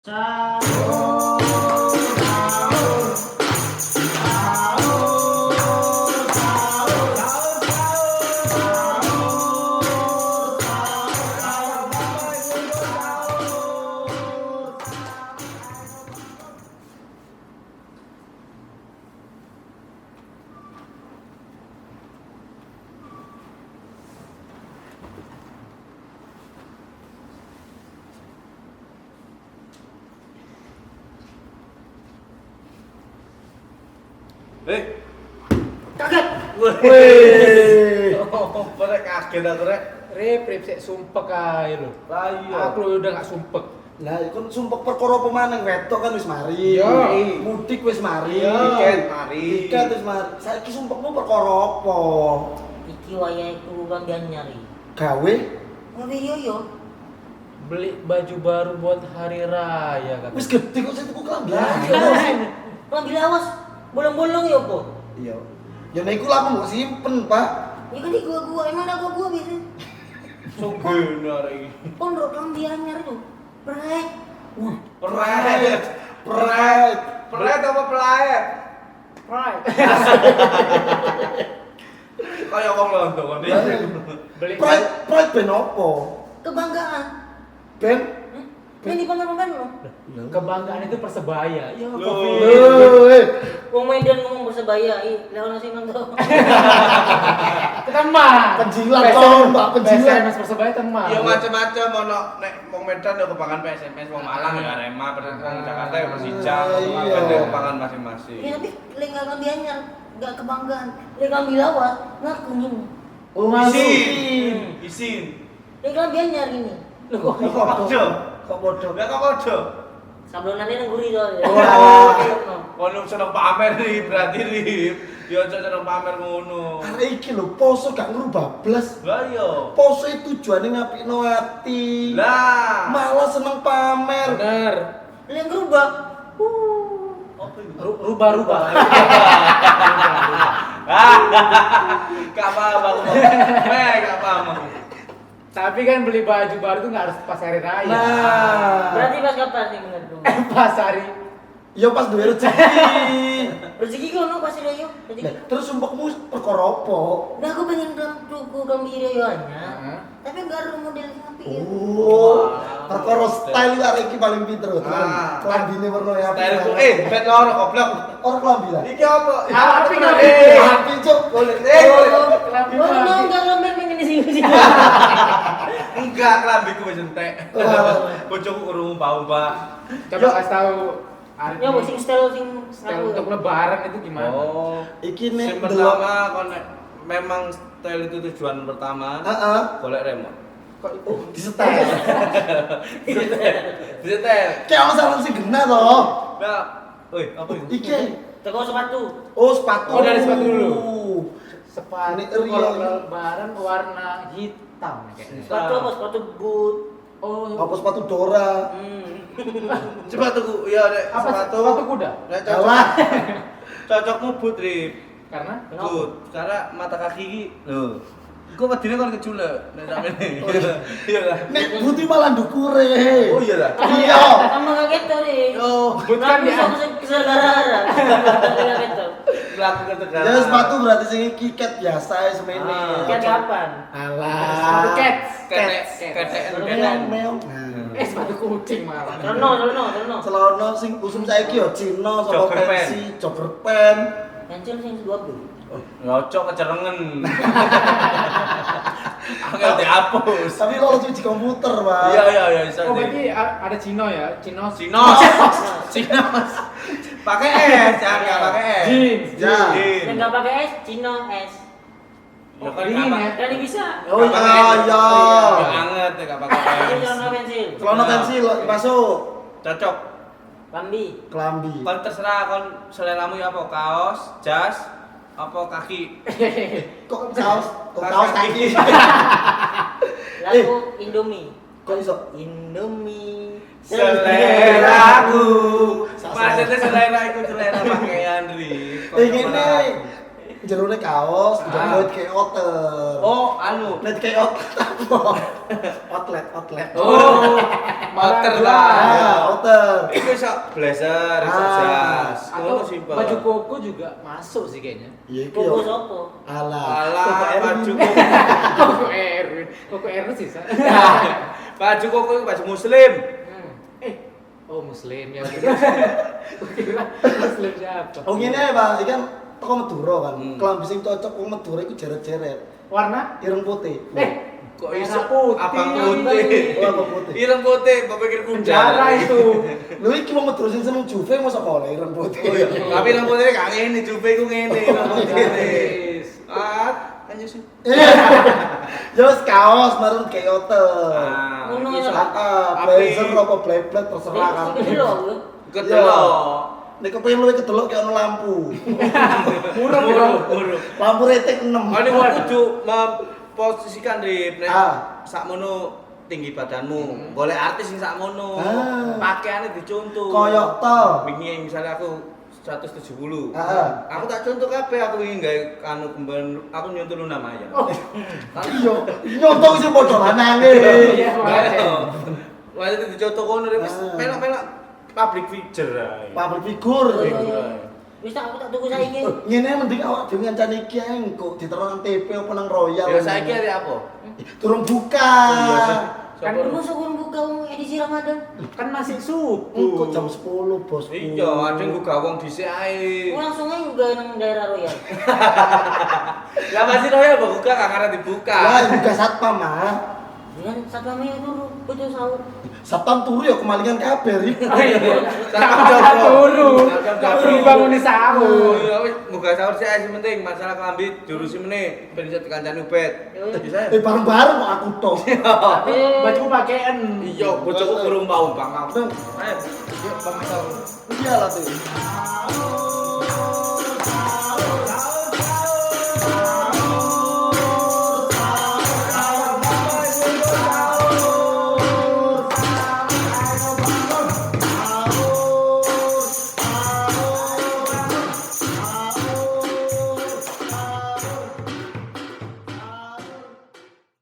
Sahur, sahur, sahur, sahur, sahur, sahur, sahur. Eh, Kaget. wih. Apa rek kaget aku rek? Rip, rip, sik sumpek ae lho. Lah iya. Aku lho udah gak sumpek. Lah iku sumpek perkara apa maneh wedok kan wis mari. Iya. Mudik wis mari. Iya. Tiket mari. Tiket wis mari. Saiki sumpekmu perkara apa? Iki wayahe tuku klambi anyar iki. Gawe Gawe yo yo. Beli baju baru buat hari raya kan. wis gede kok sing tuku klambi. Klambi lawas, bolong-bolong yo apa? Iya. Ya nek iku lah aku mbok simpen, Pak. Ya kan di gua-gua, emang ada gua-gua biasa. Sugena rek iki. Pondok klambi anyar itu. Prek. Wah, Pret. Pret. Pret apa pelaet? Pride. Kaya wong londo kon iki. Beli Pret, pret ben apa? kebanggaan. Ben Hmm? Ini pamer-pamer lo. Kebanggaan itu Persebaya. Ya, Loh. Covid. Loh, eh. Wong Medan ngomong Persebaya, ih, lah ono sing nonton. Teman. Penjilat, tolong, Pak, penjilat. PSMS Persebaya teman. Ya macam-macam ono nek wong Medan ya kebangan PSMS, wong Malang ya Arema, wong Jakarta ya Persija, Iya. kabeh ya kebangan masing-masing. Ya tapi lek nggak klambi anyar, nggak kebanggaan. Lek klambi lawas, ngaku ngene. Oh, Isin. Isin. Lek klambi anyar ini. Loh, kok Kok padha? Padha. Kok padha? Lah kok padha? Sablonane nang guri soalnya. Wah. Kono seneng pamer ri, berarti ri. Ya aja seneng pamer ngono. Arek iki lho poso gak ngrubah blas. Lah iya. Poso itu tujuane ngapikno ati. Lah. Malah seneng pamer. Bener. Lek ngerubah. Apa iku? Rubah-rubah. Gak paham aku. Meh, gak paham aku. Tapi kan beli baju baru tuh nggak harus pas hari raya. Nah. Berarti pas kapan nih menurutmu? Pas hari Ya pas duwe rezeki. Rezeki kono pas riyo, rezeki. Lah, terus sumpekmu perkara apa? Nah aku pengen tuku klambi riyo anyar. Heeh. Tapi enggak ada model sing apik ya. Oh, perkara style arek iki paling pinter lho, teman. Ah. Klambine werna ya. Style ku bet loro goblok. Ora klambi lah. Iki apa? Api nggak? Api cuk. Golek golek. Klambi Oh, no, lagi. enggak klambi pengen sing sing. Enggak, klambiku wis entek. Wah. Bojoku krungu mbah-mbah. Coba kasih tahu Arif Ya nih, sing style sing style untuk lebaran itu gimana? Oh. Iki nek Sing pertama kon nek memang style itu tujuan pertama. Heeh. Golek remote. Kok Oh, disetel. Disetel. Kayak ono saran sing genah to. Nah, woi, apa itu? Iki. Teko sepatu. Oh, sepatu. Oh, dari sepatu dulu. Sepatu Ini kalau real. lebaran warna hitam kayaknya. Sepatu apa? Sepatu boot. Oh, Apa sepatu Dora? Hmm. Coba tuku, ya nek apa sepatu. sepatu kuda? Nek cocok. Alah. Cocokmu boot, Rip. Karena Kenapa? Boot. Karena mata kaki iki lho. Iku wedine kon keculek nek sampeyan. Iya lah. Nek putih malah ndukure. Oh iya lah. Iya. Tambah kaget tuh nih. Oh, boot kan Kan ya. bisa kesel gara-gara. Kaget tuh. mlaku ketegangan. Ya sepatu berarti sing iki ket biasa ya semene. Ah. Kaget kapan? Alah. Sepatu cats. Ketek, ketek, ketek. Meong meong. Nah. Eh sepatu kucing malah. Celana, celana, celana. Celana sing usum saiki ya Cina sama Jogger pensi, jogger pen. Pensil sing 20. Ngocok kecerengen. Angel dihapus. Tapi lo cuci komputer, Pak. Iya iya iya iso. Oh berarti ada Cino ya? Cino. Cinos. Cinos. Pakai es, jangan nggak pakai es. Jeans. Ya. Jeans. Yang enggak pakai es, Cino es. Ya kan Dingin nggak ya? Kan bisa. Oh iya iya. Ya anget ya nggak pakai Itu es. celana pensil. Celana pensil masuk Cocok. Klambi. kelambi. Kon terserah kon seleramu ya apa kaos, jas, apa kaki. Kok kaos? Kok kaos kaki? Lagu Indomie. Kok iso? Indomie. Seleraku. Maksudnya selera iku selera pakaian, Ri. Eh ngene. jerone kaos, njaba kayak outer. Oh, anu. Nek kayak outlet apa? Outlet, outlet. Oh, outer lah. Ah, outer. Iku iso blazer, iso Ah. jas. Atau Ngono simpel. baju koko juga masuk sih kayaknya. Iya iki Koko yo. sopo? Alah. Alah, Koko Erwin. baju koko. Koko Erwin, Koko Erwin sih. Sa. Baju koko iku baju muslim. Oh muslim ya. Kira muslim siapa? Oh ngene ae, Pak, iki kan teko Madura kan. Hmm. Klambi sing cocok wong Madura iku jeret-jeret. Warna? Ireng putih. Kok Merah iso putih. Abang putih. Oh, abang putih. Ireng putih, mbok pikir Penjara itu. Lho iki wong Madura sing seneng Juve mosok kok oleh ireng putih. Oh iya, tapi ireng putih gak ngene, Juve iku ngene, ireng putih. Gratis. Ah, kan sih. Ya wis kaos marun kayak outer. Ah, Ngono iki iso ya. Ah, Api. blazer apa bleblet terserah kan. Iki lho. Kedelok. Nek kepengin luwih kedelok kayak ono lampu. Murah murah. Murah. Lampu rating 6. Oh, ini kudu memposisikan Rip, nek Ah. sakmono tinggi badanmu. Golek artis sing sakmono. Ah. Pakaiane dicontoh. Koyok to. Wingi misalnya aku 170. Ah. Aku tak contoh kabeh aku ingin gawe anu kembar aku nyontoh Luna Maya. Oh. Iya, nyontoh sing padha lanange. Iya, makanya. Wah, itu dicontoh kono Rip. Wis Ah. melok-melok public figure ae. Public figure. Wis tak aku tak tuku saiki. Eh, Ngene mending awak dhewe ngancani iki ae engko diterno nang TV apa nang Royal. Ya saiki hari apa? Durung buka. Iya, sih. Kan Sopo? Mosok kurang buka wong edisi Ramadan. Kan masih subuh. Engko jam 10, bosku. Iya, ada yang gua wong dhisik ae. Aku langsung aja juga nang daerah Royal. Lah pasti Royal mbok buka gak karena dibuka. Lah buka satpam mah. Dengan satpamnya turu, betul sahur. Satpam turu ya kemalingan kabeh. Rip. Oh iya. Satpam Sama jogo. turu. Satpam Turu jogo. bangun sahur. Iya, wis buka sahur sih ae sing penting masalah kelambi diurusi meneh ben iso dikancani ubet. Bisa. Eh bareng-bareng kok aku tok. Tapi baju pakaian. Iya, bojoku kurung bau bang. Bang. Ayo, yuk bang sahur. Iya lah tuh.